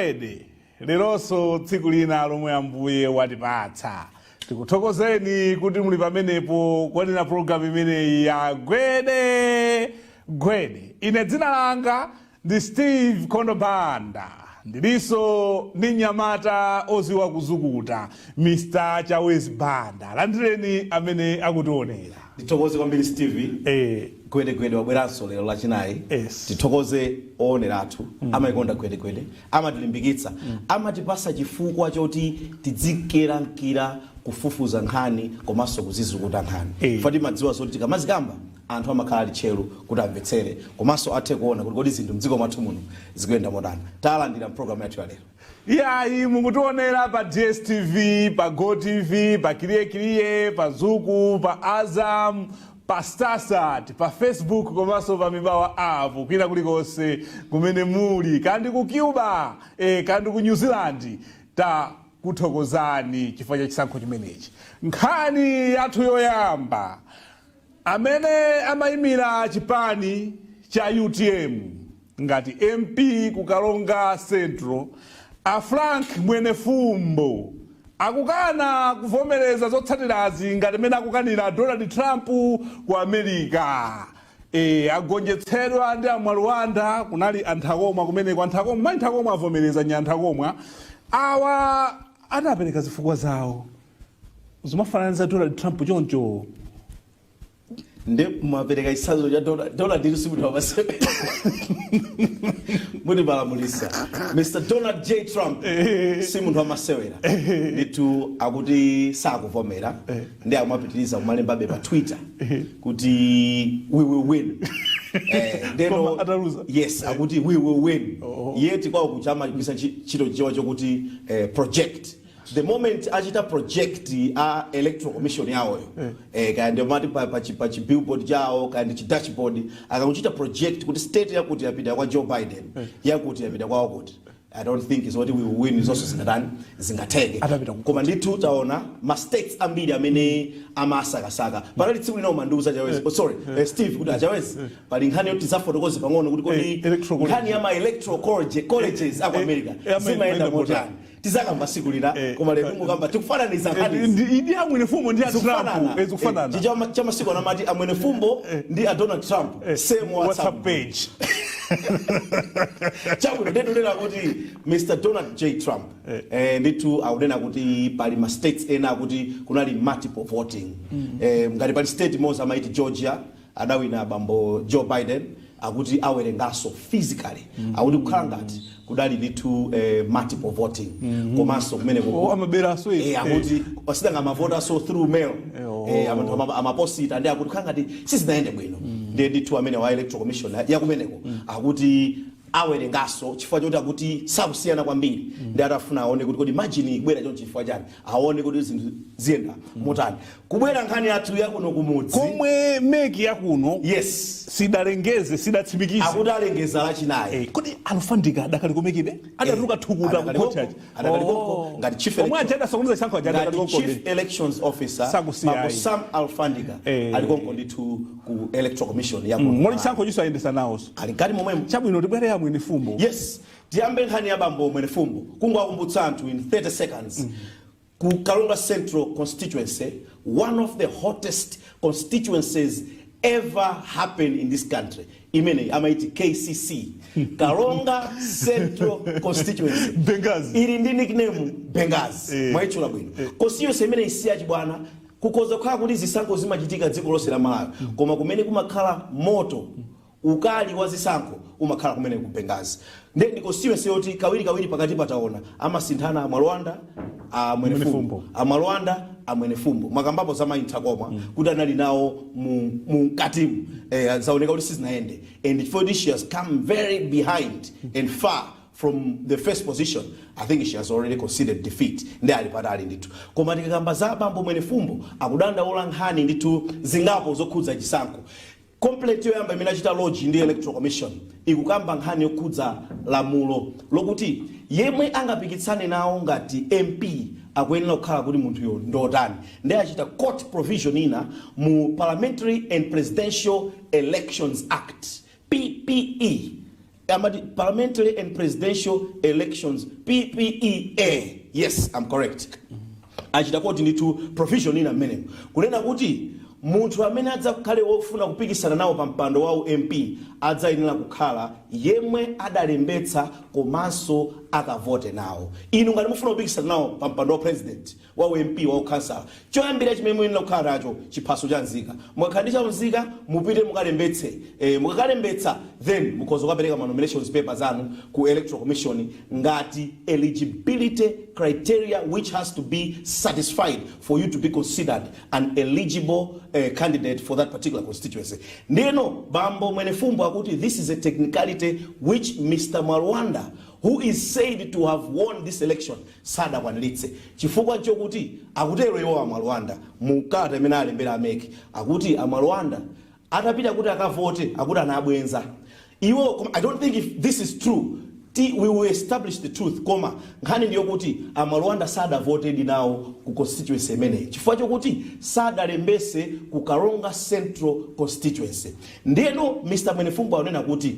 Gwede leronso, tsiku lina lomwe Ambuye watipatsa. Tikuthokozeni kuti muli pamenepo kuonera pologalamu imeneyi ya Gwede Gwede. Ine dzina langa ndi Steve Kondobanda, ndilinso ndi mnyamata oziwa kuzukuta, Mr Chawezi Banda. Landireni amene akutionera. Ndithokoze kwambiri, Steve. Gwedegwede wabweranso lero Lachinayi. Tithokoze oonera athu, amayikonda Gwedegwede, amatilimbikitsa, amatipasa chifukwa choti tidzikerankira kufufuza nkhani komanso kuzizukuta nkhani. Fa timadziwa zoti tikamazikamba anthu amakhala ali tcheru kuti amvetsere komanso athe kuona kuti kodi zinthu mdziko mwathu muno zikuyenda motani. Talandira mpulogalamu yathu ya lero. Iyayi, mukutionera pa DStv, pa GoTV, pa Kiriyekiriye, pa Zuku, pa Azam, pa Starsat, pa Facebook komanso pa Mibawa app. Kwina kulikonse kumene muli, kandi ku Cuba, kandi ku New Zealand, takuthokozani chifukwa cha chisankho chimenechi. Nkhani yathu yoyamba, amene amayimira chipani cha UTM ngati MP ku Karonga Central, a Frank Mwenefumbo, akukana kuvomereza zotsatirazi ngati mmene akukanira Donald Trump ku America. Agonjetsedwa ndi amwaluwanda. Kunali Anthakomwa kumeneko. Anthakomwa, mayi Nthakomwa avomereza. Nyanthakomwa awa anapereka zifukwa zawo zimafanana za Donald Trump choncho. Nde mwapereka chitsanzo cha Donald. Ndinu simunthu wamasewera, mutipalamulisa. Mr Donald J Trump si munthu wamasewera ndithu. Akuti sakuvomera ndi akumapitiriza kumalembabe pa Twitter kuti "We will win." Ndeno Koma ataluza. Yes, akuti "We will win." Yeti kwawo kuja amagwiritsa ntchito Chichewa chokuti project. The moment achita project a Electoral Commission yawoyo, kaya ndi mati pa chi billboard chawo, kaya ndi chi dashboard, akakuchita project kuti state yakuti yapita kwa Joe Biden, yakuti yapita kwawo kuti, I don't think zoti "we will win" zonse zingatani, zingatheke. Atapita ku Koma ndithu taona ma states ambiri amene amasakasaka. Panali tsiku lina umandiuza Chawezi, oh, sorry, Steve, kuti achawezi pali nkhani yoti tizafotokoze pang'ono kuti kodi Electoral college. Nkhani ya ma electoral colleges aku America zimayenda mayenda motani, tizakamba siku lina. Koma lero tingokamba, tikufananiza nkhani. Ndi amwene fumbo ndi a Trump. Zikufanana. Zikufanana. Cha masiku anamati amwene fumbo ndi a Donald Trump same WhatsApp WhatsApp page. Chabwino, ndinena kuti Mr Donald J Trump ndithu akunena kuti pali ma states ena akuti kunali multiple voting. Ngati pali state imodzi amaiti Georgia, adawina bambo Joe Biden, akuti awerenganso physically. Akuti kukhala ngati kudali ndithu multiple voting komanso kumene Oh, amaberaso. Akuti osidanga amavota so through mail. Oh. Anthu amaposita ndi akuti kukhala ngati sizinayende bwino. Ndiye ndithu amene wa Electoral Commission yakumeneko akuti awerenganso chifukwa choti akuti sakusiyana kwambiri. Ndi atafuna aone kuti kodi margin ikubwera choncho chifukwa chani, aone kuti zinthu ziyenda motani. Kubwera nkhani yathu yakuno kumudzi, komwe MEC yakuno sidalengeze, sidatsimikize. Akuti alengeza Lachinayi. Kodi Alufandika adakali ku MEC be? Adatuluka thukuta Adakali ku khoti konko, aja. Adakali konko ngati chief Omwe aja adasokoneza chisankho aja adakali ngati konko. chief elections officer. Sakusiyayi. Bambo Sam Alfandika ali konko ndithu ku Electoral Commission yakuno. Moli chisankho chiso ayendesa nawonso. Ali mkati momwemo. Chabwino, tibwere ya Mwenefumbo. Yes, tiyambe nkhani ya bambo Mwenefumbo. Kungowakumbutsa anthu in 30 seconds, ku Karonga Central constituency, one of the hottest constituencies ever happen in this country, imene amaiti KCC, Karonga Central constituency. Bengazi. Ili ndi nickname Bengazi. Mwayitchula bwino. Constituency imene isiya chibwana, kukhoza kukhala kuti zisankho zimachitika dziko lonse la Malawi, koma kumene kumakhala moto ukali wa zisankho umakhala kumene ku Bengazi. Nde ndi constituency yoti kawiri kawiri pakati pataona amasinthana amwalwanda, amwenefumbo, Mwenefumbo. Amwalwanda, amwenefumbo. Mwakambapo za mayi Ntakomwa kuti anali nawo mu mkatimu. Zaoneka kuti sizinayende, and chifukwa kuti she has come very behind and far from the first position, I think she has already considered defeat. Ndi ali patali ndithu. Koma tikakamba za bambo Mwenefumbo, akudandaula nkhani ndithu zingapo zokhudza chisankho. Complaint yoyamba imene achita lodge ndi Electoral Commission ikukamba nkhani yokhudza lamulo lokuti yemwe angapikitsane nawo ngati MP akuyenera kukhala kuti munthuyo ndotani. Ndi achita court provision ina mu Parliamentary and Presidential Elections Act, PPE. Amati Parliamentary and Presidential Elections, PPEA, yes, I'm correct. Achita quote ndithu provision ina mmenemo kunena kuti munthu amene adzakhale wofuna kupikisana nawo pa mpando wa MP adzayenera kukhala yemwe adalembetsa komanso akavote nawo. Inu ngati mufuna kupikisana nawo pa mpando wa president, wa MP, wa ukhansala, choyambira chimene muyenera kukhala nacho, chiphaso cha nzika. Mukakhala ndi cha nzika, mupite mukalembetse. Mukakalembetsa, then mukhoza kukapereka ma nominations papers anu ku Electoral Commission ngati eligibility criteria which has to be satisfied for you to be considered an eligible candidate for that particular constituency. Ndiyeno bambo Mwenefumbo akuti this is a technicality which Mr Mwalwanda, who is said to have won this election, sadakwaniritse, chifukwa chokuti akutero iwo a Mwalwanda mu kalata imene alembera a MEC. Akuti a Mwalwanda atapita kuti akavote, akuti anabwenza iwo. Koma I don't think if this is true. We will establish the truth. Koma nkhani ndiyo kuti a Mwalwanda sadavotedi nawo ku constituency imeneyi chifukwa chokuti sadalembese ku Karonga Central constituency. Ndiyeno Mr Mwenefumbo anena kuti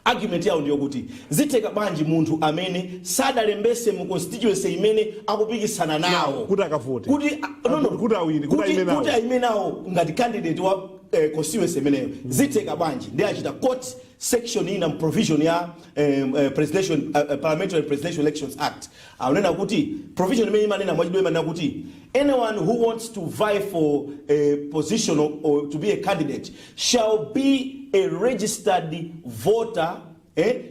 argument yawo ndiyo kuti zitheka bwanji munthu amene sadalembese mu constituency imene akupikisana nawo kuti akavote? Kuti no. Kuti awine, kuti ayime nawo. Kuti ayime nawo ngati candidate wa constituency imeneyo, zitheka bwanji? Ndi achita quote section ina, provision ya presidential, Parliamentary and Presidential Elections Act. Akunena kuti provision imene imanena mwachidule, imanena kuti anyone who wants to vie for a position or to be a candidate shall be a registered voter,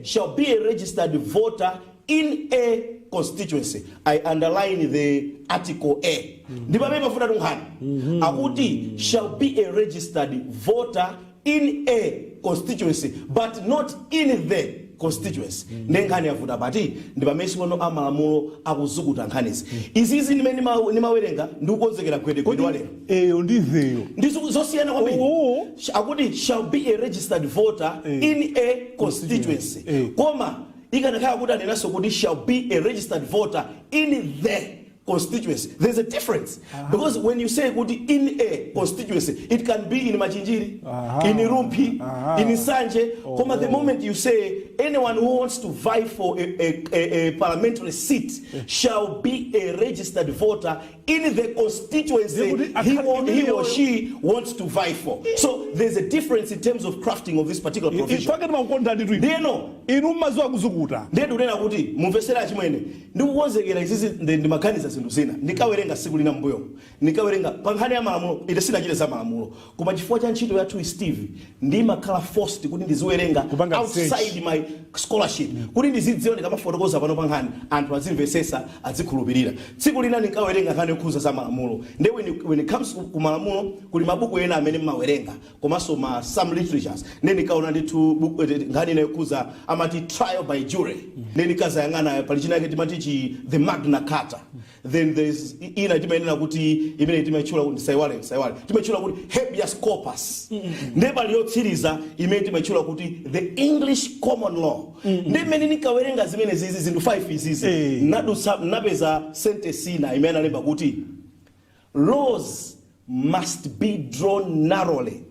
shall be a registered voter in a constituency. I underline the article "a". Ndi pamene pafuna tunkhani. Akuti shall be a registered voter in a constituency but not in the constituency. Ndi nkhani yavuta pati? Ndi pamene simono amalamulo akuzukuta nkhanizi. Izizi ndimene nimawerenga ndikukonzekera gwedegwede wa lero. Eyo ndi the yo. Ndi zosiyana kwambiri. Oh. Akuti shall be a registered voter in a constituency. Koma ikanakhala kuti anenanso kuti shall be a registered voter in the constituency, there's a difference, because when you say kuti in a constituency, it can be in Machinjiri, in Rumphi, in Nsanje. Koma the moment you say anyone who wants to vie for a parliamentary seat shall be a registered voter in the constituency he or she wants to vie for, so there's a difference in terms of crafting of this particular provision. Ifake timakukonda nditu inu. Ndiyeno inu mmaziwa kuzukuta. Ndiye ndikunena kuti mumvesera chimwene, ndikukonzekera izizi, ndimaganiza zinthu zina. Ndikawerenga siku lina mbuyo, ndikawerenga pa nkhani ya malamulo. Ine sinachite za malamulo, koma chifukwa cha ntchito yathu, Steve, ndimakhala forced kuti ndiziwerenga Kupanga research. Outside my scholarship, kuti ndizidziwa ndikamafotokoza pano pa nkhani, anthu azimvesesa, azikhulupirira. Tsiku lina ndinkawerenga nkhani yokhuza za malamulo. Ndiye when it comes ku malamulo, kuli mabuku ena amene mmawerenga komanso ma some literatures. Ndiye ndikaona ndithu nkhani ina yokhuza amati trial by jury. Ndiye ndikazayang'ana pali china yake timati chi the Magna Carta. Then there's ina timayenera kuti imene timaitchula kuti, ndisaiwale, ndisaiwale, timaitchula kuti habeas corpus. Ndiye pali yotsiriza imene timaitchula kuti the English common law. Ndi mmene ndinkawerenga zimene zizi, zinthu 5 izizi, nadusa napeza sentence ina imene analemba kuti laws must be drawn narrowly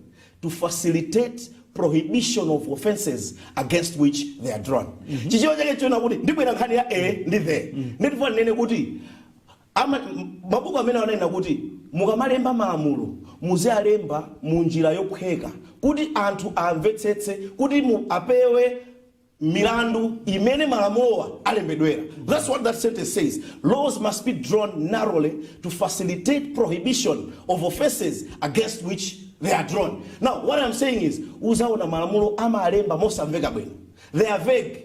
to facilitate prohibition of offenses against which they are drawn. Chichewa chake chiona kuti ndibwera nkhani ya a ndi the. Ndifuna ndinene kuti mabuku amene ananena kuti mukamalemba malamulo, muzialemba mu njira yophweka kuti anthu amvetsetse, kuti apewe milandu imene malamulowa alembedwera. That's what that sentence says: laws must be drawn narrowly to facilitate prohibition of offenses against which they are drawn. Now what I'm saying is, uzaona malamulo amalemba mosamveka bwino. They are vague.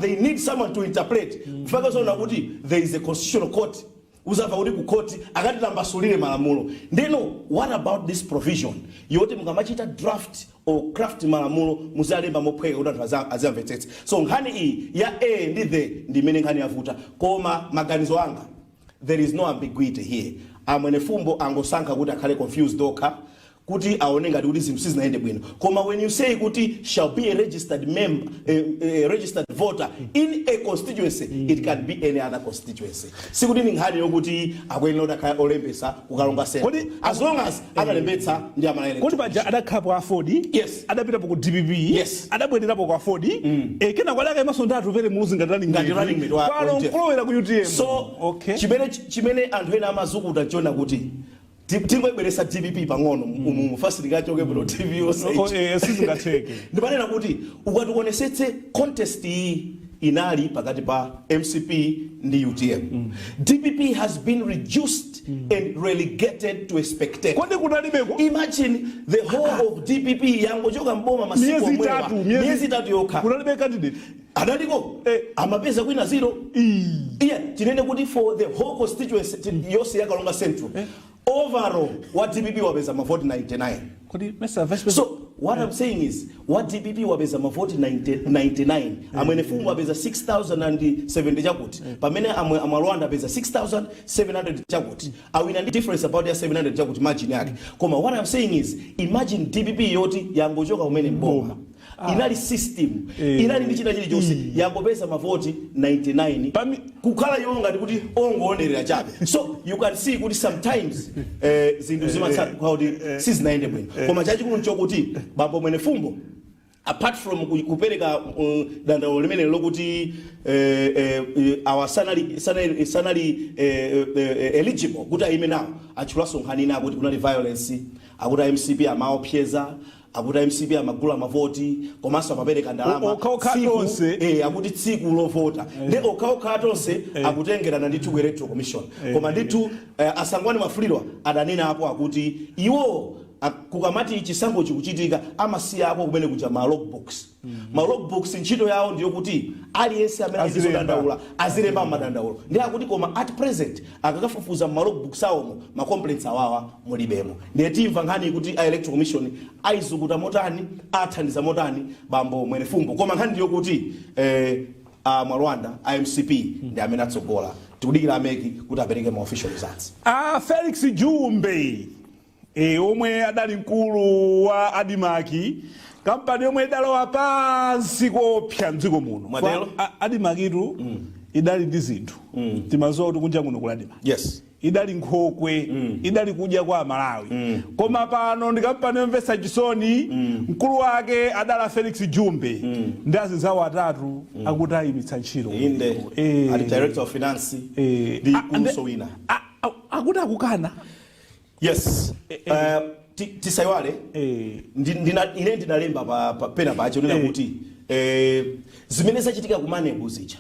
They need someone to interpret. Mfaka zoona kuti there is a constitutional court. Uzamva kuti ku court akatitambasulire malamulo. Ndeno what about this provision yoti mukamachita draft or craft malamulo, muzialemba mophweka kuti anthu azamvetsetse? So nkhani iyi ya a ndi the ndi imene nkhani yavuta. Koma maganizo anga, there is no ambiguity here. Amwene Fumbo angosankha kuti akhale confused okha. Kuti aone ngati kuti zinthu sizinayende bwino. Koma when you say kuti shall be a registered member, a registered voter in a constituency, it can be any other constituency. Sikuti ni nkhani yokuti akuyenera kuti akhale olembetsa ku Karonga Central, as long as analembetsa ndi amalaele. Kodi paja adakhalapo AFORD? Yes. Adapitapo ku DPP. Yes. Adabwererapo ku AFORD. Kenako adakaimanso ndi Atupele Muluzi ngati running Ngati mate. running mate Pano wa UTM. nkulowera ku UTM. So chimene anthu ena amazukuta chona kuti tingoibweresa DPP pang'ono umu fasitikachoke bwino TV yonse. Oh, sizingatheke. Ndimanena kuti ukati uonesetse, contest iyi inali pakati pa MCP ndi UTM. DPP has been reduced and relegated to a spectator. Kodi kunalibeko? Imagine the whole of DPP yangochoka mboma masiku miyezi omwewa. 3. Miyezi 3 yokha. Kunalibe candidate? Adaliko. Amapeza kwina zero. Iye tinene kuti for the whole constituency yonse ya Karonga Central, overall wa DPP wapeza mavoti 99. Kodi mesa vice president? So what I'm saying is, wa DPP wapeza mavoti 90 99, amwene Fumbo apeza 6070 chakuti, pamene amwe amalwanda apeza 6700 chakuti. Awina ndi difference about ya 700 chakuti, margin yake. Koma what I'm saying is, imagine DPP yoti yangochoka kumene mboma, inali system, inali ndi china chilichonse, yangopeza mavoti 99, kukhala iwo ngati kuti ongoonerera chabe. So you can see kuti sometimes zinthu zimakhala kuti sizinayende bwino. Koma chachikulu nchokuti bambo mwene Fumbo, apart from kupereka dandaulo limene lokuti awa sanali eligible kuti ayime nawo, atchulanso nkhani ina akuti kunali violence, akuti MCP amaopseza, akuti MCP amagula mavoti komanso amapereka ndalama. Okhaokha tonse. Akuti tsiku lovota ndi okhaokha tonse akutengerana ndithu ku Electoral Commission. Koma ndithu Asangwani Mwafulirwa adanena apo akuti iwo kukamati chisankho chikuchitika, amasiyako kumene kuja ma logbooks. Ma logbooks ntchito yawo ndiyo kuti aliyense amene ali Azilemba. zodandaula azilemba madandaulo. Ndi akuti koma at present akakafufuza ma logbooks awomo, ma complaints awawa mulibemo. Ndiye timva nkhani kuti a Electoral Commission ayizukuta motani, athandiza motani bambo mwene Fumbo. Koma nkhani ndiyo kuti a Mwalwanda a MCP ndi amene atsogola. Tikudikira a MEC kuti apereke ma official results. A Felix Jumbe, omwe adali mkulu wa ADMARC, kampani yomwe idalowa pansi kopsa mdziko muno. Mwatero? ADMARC-tu idali ndi zinthu. Timazowa kuti kunja kuno kuli ADMARC. Idali nkhokwe, idali kudya kwa Amalawi. Koma pano ndi kampani yomvetsa chisoni. Mkulu wake adala Felix Jumbe ndi azinzawo atatu akuti ayimitsa ntchito. Inde. Ali director of finance ndi kuluso wina. Akuti akukana. Yes. Tisaiwale ine ndinalemba pa pena pache unena kuti zimene zachitika ku MANEB zija,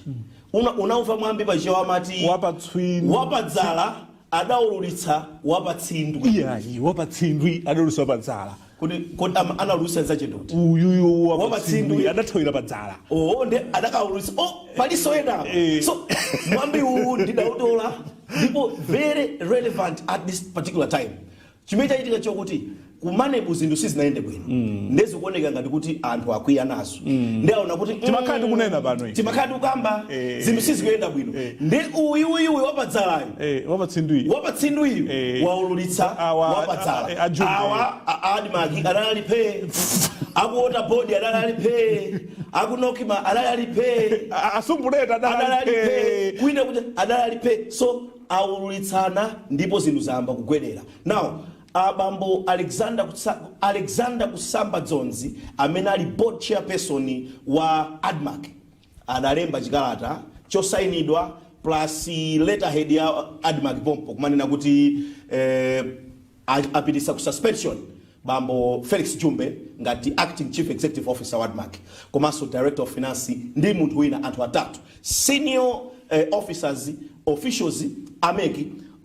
unamva mwambi pachiwa amati wapatswindi. Wapadzala adaululitsa wapatsindwi. Iyayi, wapatsindwi adaululitsa wapadzala. Kuti analulutsa zachenduti? Uyuyu. Wapatsindwi. Wapatsindwi adathawira padzala. Oh, nde adakaululitsa, oh, paliso ena. So mwambi uwu ndidautola ndipo very relevant at this particular time. Chimene chachitika chokuti ku MANEB zinthu sizinayende bwino, ndezikuoneka ngati kuti anthu akwiya nazo, ndi aona kuti Timakhala tikunena pano ife. Timakhala tikukamba zinthu sizikuyenda bwino, ndi uyuyuyu wapadzalayo, wapatsindwi, wapatsindwiyu waululitsa Awa- wapadzala. Ajumbe. Awa ADMARC adalali phe, aku Water Board adalali phe, aku NOCMA adalali phe, asumbuleta adalali adalali phe, phe. Kwina kuti adalali phe. So aululitsana ndipo zinthu zayamba kugwedera. Now abambo Alexander Kusamba Dzonzi, amene ali board chairperson wa ADMARC, adalemba chikalata chosayinidwa plus letterhead ya ADMARC pompo, kumanena kuti apitisa ku suspension bambo Felix Jumbe ngati acting chief executive officer wa ADMARC, komanso director of finance ndi munthu wina, anthu atatu, senior officers, officials a MEC,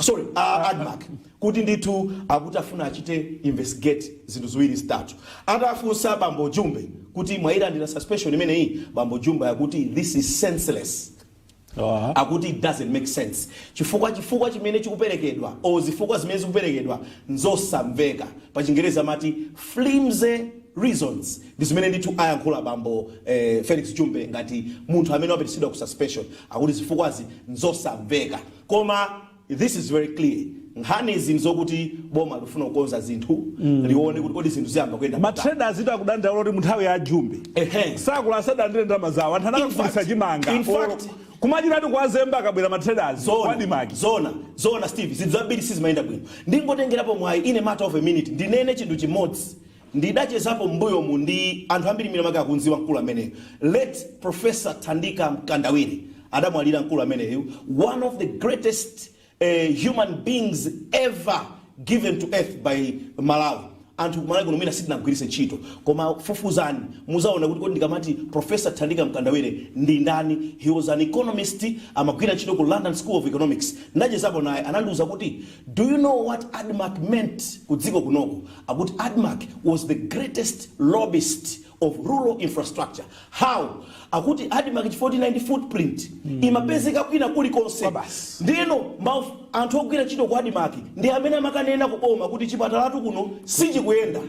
sorry, ADMARC, kuti ndithu akuti afuna achite investigate zinthu ziwiri zitatu. Atafunsa bambo Jumbe kuti mwayilandira suspension imeneyi, bambo Jumbe akuti this is senseless. Akuti it doesn't make sense chifukwa chimene chikuperekedwa o zifukwa zimene zikuperekedwa nzosamveka. Pa Chingerezi amati flimsy reasons. Ndi zimene ndithu ayankhula bambo Felix Jumbe ngati munthu amene wapitisidwa ku suspension. Akuti zifukwazi nzosamveka. Koma this is very clear. Nkhani izi nzokuti boma lifuna kukonza zinthu, lione kuti kodi zinthu ziyamba kuyenda Ma traders ito akudandaula kuti munthawi ya Jumbe sakula asadandaule ndalama zawo, anthu anakagulitsa chimanga. In fact- Kumachitatu kwazemba akabwera ma traders Zona, kwa ADMARC. Zona, zona, Steve, zinthu zambiri sizimayenda bwino. Ndingotengerapo mwayi, in a matter of a minute, ndinene chinthu chimodzi. Ndidachezapo m'mbuyomu ndi anthu ambiri mwina mwake akunziwa mkulu ameneyo, late Professor Thandika Mkandawire. Adamwalira mkulu ameneyu, one of the greatest human beings ever given to earth by Malawi. Anthu kumalawi kuno mwina sitinagwiritse ntchito, koma fufuzani muzaona kuti kodi ndikamati Professor Thandika Mkandawire ndi ndani. He was an economist, amagwira ntchito ku London School of Economics. Ndachezapo naye, anandiuza kuti, "Do you know what ADMARC meant ku dziko kunoko?" Akuti ADMARC was the greatest lobbyist of rural infrastructure. How? Akuti ADMARC, chifukwa ndi footprint, imapezeka kwina kulikonse. Basi. Ndiyeno anthu ogwira ntchito ku ADMARC ndi amene amakanena kuboma kuti chipatalatu kuno sichikuyenda,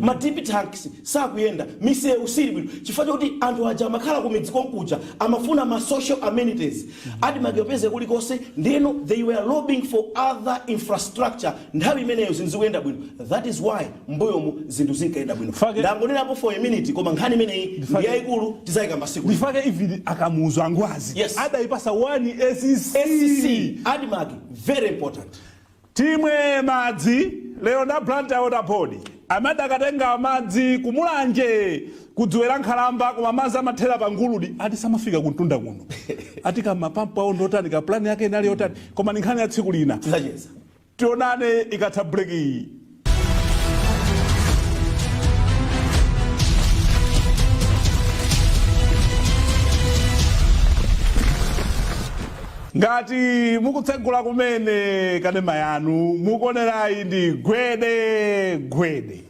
ma dip tanks sakuyenda, misewu sili bwino, chifukwa chokuti anthu aja amakhala ku midzi konkuja, amafuna ma social amenities. ADMARC yopezeka kulikonse. Ndiyeno they were lobbying for other infrastructure. Nthawi imeneyo zinthu zikuyenda bwino. That is why mbuyomu zinthu zinkayenda bwino. Ndangonenapo for a minute, koma nkhani imeneyi ndi yayikulu, tizayika masiku. Ndifake even akamuzu angwazi adayipasa 1 SCC. SCC, ADMARC, very important. Timwe madzi lero nda Blantyre Water Board amene akatenga madzi kumulanje kudziwera nkhalamba, koma madzi amathera pa Nguludi, ati samafika kuntunda kuno. Ati kamapampu awo ndotani, ka plan yake inali yotani? Koma ni nkhani ya tsiku lina. Tizacheza. Tionane ikatha break iyi. Ngati mukutsegula kumene kanema yanu mukuonerayi, ndi Gwede Gwede.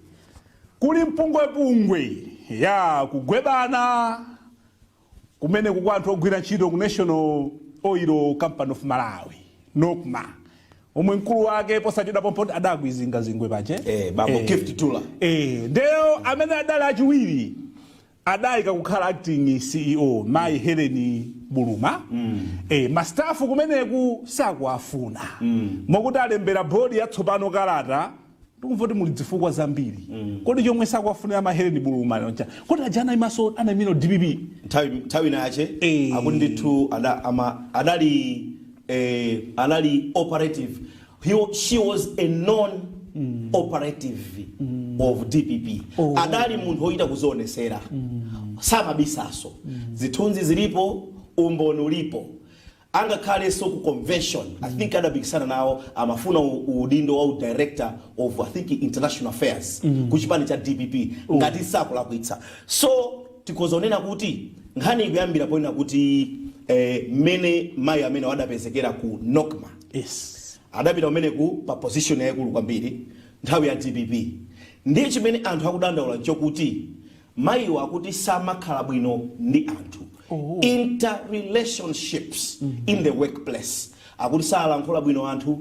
Kuli mpungwepungwe ya kugwebana kumene kukwa anthu ogwira ntchito ku National Oil Company of Malawi, NOCMA, omwe mkulu wake posachedwa pompo adakwizinga zingwe pache. Bambo Gift Tula. Ndeyo amene adali achiwiri adayika kukhala acting CEO, mayi Helen Buluma. Ma staff kumeneku sakuafuna, mokuti alembera bodi yatsopano kalata. Ndikumva kuti muli zifukwa zambiri. Kodi chomwe sakuafunira ma Helen Buluma ncha kodi aja anayimaso anayimira DPP? Nthawi inache akuti ndithu anali operative. She was a known operative of DPP. Adali munthu wochita kuzionesera, samabisaso. Zithunzi zilipo, umboni ulipo. Angakhalenso ku convention, I think adapikisana nawo, amafuna udindo wa director of, I think, international affairs ku chipani cha DPP, ngati sakulakwitsa. So tikhoza kunena kuti nkhani ikuyambira ponena kuti mmene mayi amene adapezekera ku NOCMA, adapita kumeneku pa position yayikulu kwambiri nthawi ya DPP. Ndiye chimene anthu akudandaula nchokuti mayiwo akuti samakhala bwino ndi anthu. Interrelationships in the workplace, akuti salankhula bwino anthu,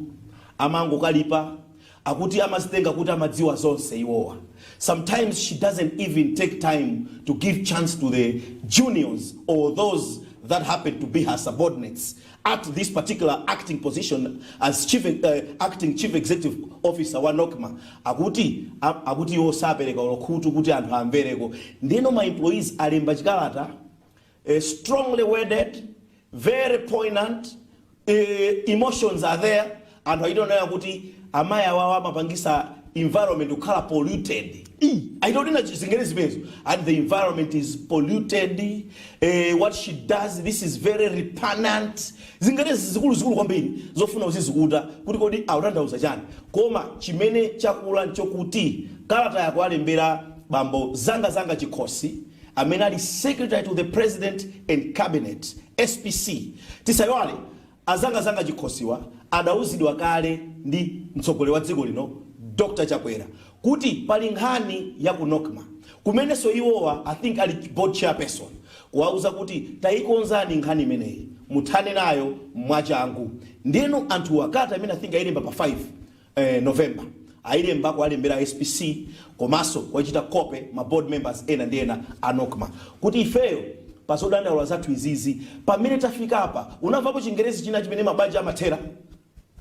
amangokalipa, akuti amazitenga kuti amadziwa zonse iwowa. Sometimes she doesn't even take time to give chance to the juniors or those that happen to be her subordinates at this particular acting position as acting chief executive officer wa NOCMA. Akuti iwo sapereka ulokhutu kuti anthu amvereko. Ndeno ma employees alemba chikalata, strongly worded, very poignant, emotions are there. Anthu achitonera kuti amayi awawa amapangisa environment kukhala polluted. Achitonena zingene zimenezo, and the environment is polluted. What she does, this is very repugnant. Zingene zikuluzikulu kwambiri zofuna kuzizikuta kuti kodi akutanthauza chani. Koma chimene chakula nchokuti kalata yako alembera bambo Zanga Zanga Chikhosi, amene ali Secretary to the President and Cabinet, SPC. Tisayiwale, azanga Zanga Chikhosiwa adauzidwa kale ndi mtsogoleri wa dziko lino, Dr Chakwera, kuti pali nkhani ya ku NOCMA, kumenenso iwowa, I think, ali board chairperson, kuwauza kuti tayikonzani nkhani imeneyi, muthane nayo mwachangu. Ndiyeno anthuwa kalata imene, I think, ayilemba pa 5 November, ayilemba kuwalembera SPC komanso kuwachita copy ma board members ena ndi ena a NOCMA, kuti ifeyo pazodandaula zathu izizi pamene tafika apa. Unamvapo Chingerezi china chimene mabanja amathera?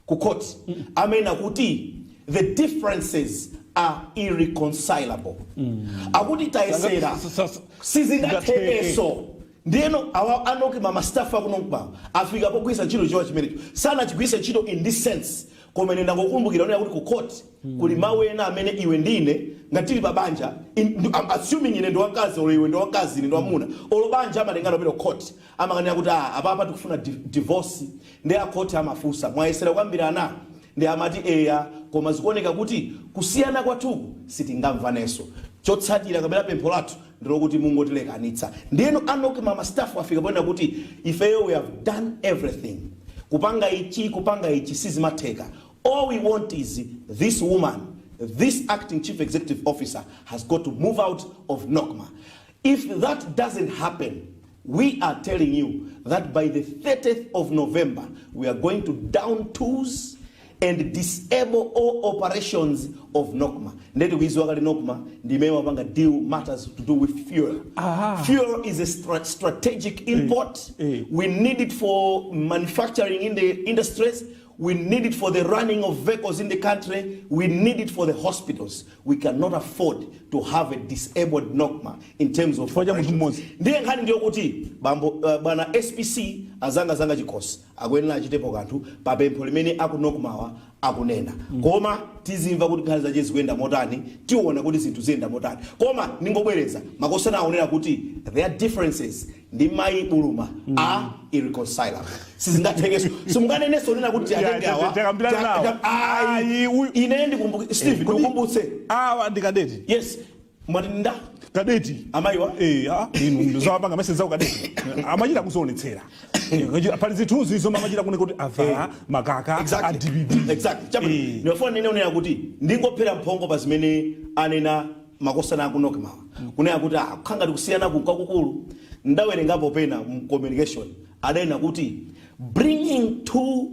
Ku court amene akuti the differences are irreconcilable. Akuti tayesera, sizingathekenso. Ndiyeno awa a NOCMA, ma staff aku NOCMA afika pogwiritsa ntchito chiwa chimenecho. Sanachigwiritse ntchito in this sense, koma ine ndangokumbukira onena kuti ku court kuli mawu ena amene iwe ndine ngati tili pa banja, I'm assuming ine ndi wamkazi olo iwe ndi wamkazi, ine ndi wamuna, olo banja amatengana kupita ku court, amakanena kuti, "Ah, apapa tikufuna divorce." Ndi a court amafunsa, "Mwayesera kukambirana?" Ndi amati, "Eya, koma zikuoneka kuti kusiyana kwathuku sitingamvanenso. Chotsatira kapena pempho lathu ndilokuti mungotilekanitsa." Ndiyeno a NOCMA, ma staff afika ponena kuti ifeyo we have done everything, kupanga ichi, kupanga ichi, sizimatheka. All we want is this woman, this acting chief executive officer, has got to move out of NOCMA. If that doesn't happen, we are telling you that by the 30th of November we are going to down tools and disable all operations of NOCMA. Ndeti kuiziwa kale NOCMA ndimene mapanga deal matters to do with fuel. Fuel is a strategic import. We need it for manufacturing in the industries. We need it for the running of vehicles in the country. We need it for the hospitals. We cannot afford to have a disabled NOCMA in terms of Chifukwa cha munthu mmodzi. Ndiye nkhani ndiyo kuti bambo, bwana SPC azangazanga Chikhosi akuyenera achitepo kanthu pa pempho limene aku NOCMAwa akunena. Koma tizimva kuti nkhani zache zikuyenda motani, tiona kuti zinthu ziyenda motani. Koma ningobwereza, makosana akunena kuti their differences ndi mayi Buluma are irreconcilable, sizingathekenso. Simunganenenso nena kuti atenge awa. Takambirana nawo. Ayi. Ayi, Ine ndikumbuke, Steve, ndikukumbutse. Awa ndi kadeti. Yes, mwati nda? Kadeti. Amayiwa? Eh, ah, inu zawapanga message zawo kadeti amachita kuzionetsera. Pali zithunzi zomwe amachita kune kuti avala makaka a DPP. Exactly. Chabwino. Ndimafuna nene unena kuti ndingophera mphongo pa zimene anena makosana aku NOCMAwa, kunena kuti, ah, kukhanga kusiyana kwakukulu. Ndawerengapo pena mu communication adanena kuti bringing two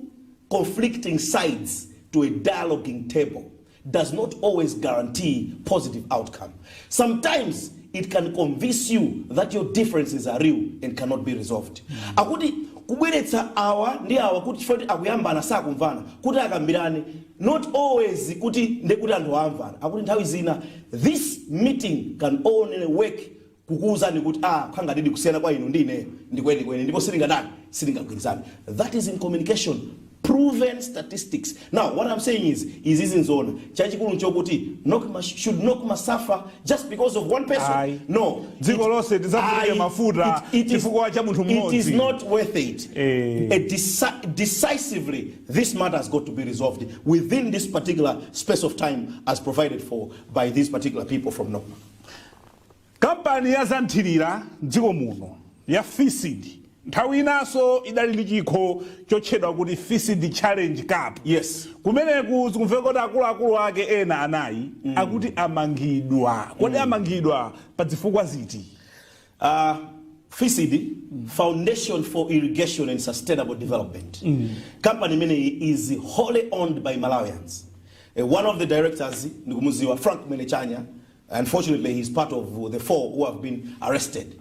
conflicting sides to a dialoguing table does not always guarantee positive outcome. Sometimes it can convince you that your differences are real and cannot be resolved. Akuti kubweretsa awa ndi awa kuti chifukwa kuti akuyambana, sakumvana, kuti akambirane, not always kuti ndekuti anthu amvana. Akuti nthawi zina this meeting can only work kukuwuzani kuti, ah, khanga ndidi kusiyana kwa inu ndi ineyo ndikwenikweni ndipo silingadani, silingagwirizane. That is in communication, proven statistics. Now what I'm saying is, izizi nzona. Chachikulu nchokuti NOCMA, should NOCMA suffer just because of one person? Ayi. No. Dziko lonse tidzavutike Ayi. mafuta chifukwa cha munthu It is mmodzi. Not worth it. Decisively, this matter has got to be resolved within this particular space of time as provided for by these particular people from NOCMA. Kampani ya zanthirira mdziko muno ya FISD nthawi inanso idali ndi chikho chotchedwa kuti FISD Challenge Cup. Kumeneku zikumveka kuti akuluakulu ake ena anayi akuti amangidwa. Kodi amangidwa pa zifukwa ziti? FISD, Foundation for Irrigation and Sustainable Development. Company imeneyi is wholly owned by Malawians. One of the directors, ndikumuziwa, Frank Melechanya. Unfortunately, he's part of the four who have been arrested.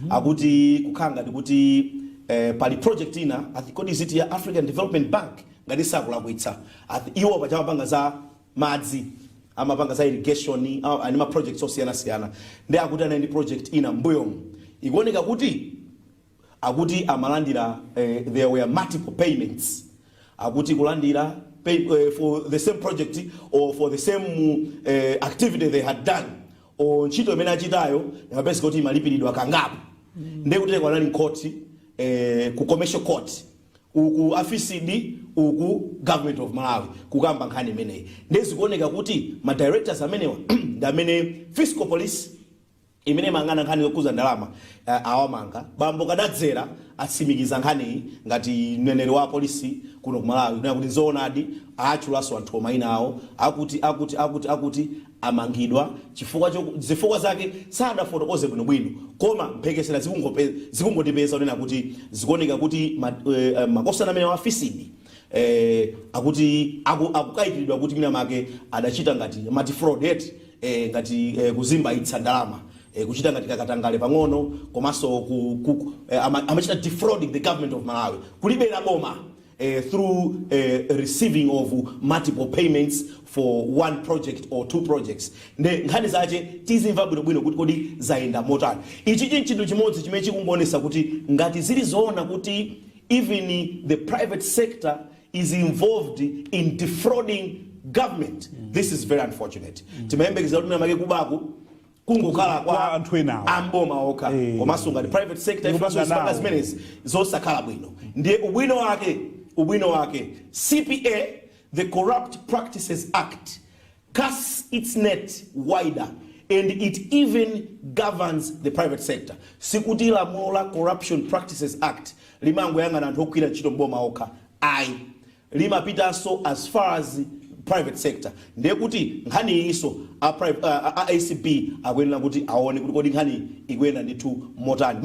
Akuti kukhanga ndikuti pali project ina, I think kodi iziti ya African Development Bank ngati sakulakwitsa. Iwo pachamapanga za madzi, amapanga za irrigation, ani ma projects osiyanasiyana. Ndi akuti anali ndi project ina mbuyomu, ikuoneka kuti akuti amalandira, there were multiple payments, akuti kulandira pay, for the same project or for the same activity they had done or ntchito imene achitayo imapezeka kuti imalipiridwa kangapo. Ndiye kuti anali mkhoti, ku commercial court uku, a FISD uku, Government of Malawi kukamba nkhani imeneyi. Ndiye zikuoneka kuti ma directors amenewa ndi amene fiscal police imene imang'ana nkhani yokhuza ndalama awamanga. Bambo Kadadzera atsimikiza nkhaniyi ngati mneneri wa polisi kuno ku Malawi, kunena kuti nzoonadi, atchulanso anthu mayina awo, akuti amangidwa chifukwa zifukwa zake sadafotokoze bwinobwino, koma mphekesera zikungotipeza kunena kuti zikuoneka kuti makosana amene wa FISD akuti akukayikiridwa kuti mwina make adachita ngati mati fraud yet, ngati kuzimbayitsa ndalama, kuchita ngati kakatangale pang'ono, komanso amachita defrauding the Government of Malawi, kulibera boma. through receiving of multiple payments for one project or two projects. Nde nkhani zache tizimva bwinobwino kuti kodi zayenda motani. Ichi chinthu chimodzi chimene chikungoonesa kuti ngati zili zoona kuti even the private sector is involved in defrauding government, this is very unfortunate. Timayembekeza kuti mwina kubaku kungokhala kwa kwa anthu enawo. Amboma okha, komanso ngati private sector Ikupanga ifenso zipanga nawo. zimenezi, zosakhala bwino. Ndiye ubwino wake CPA, the Corrupt Practices Act, casts its net wider and it even governs the private sector. Sikuti lamulo la Corruption Practices Act limangoyang'ana anthu ogwira ntchito mboma okha, ayi, limapitanso as far as private sector. Ndiye kuti nkhani iyinso a ACB akuyenera kuti aone kuti kodi nkhani ikuyenda ndithu motani.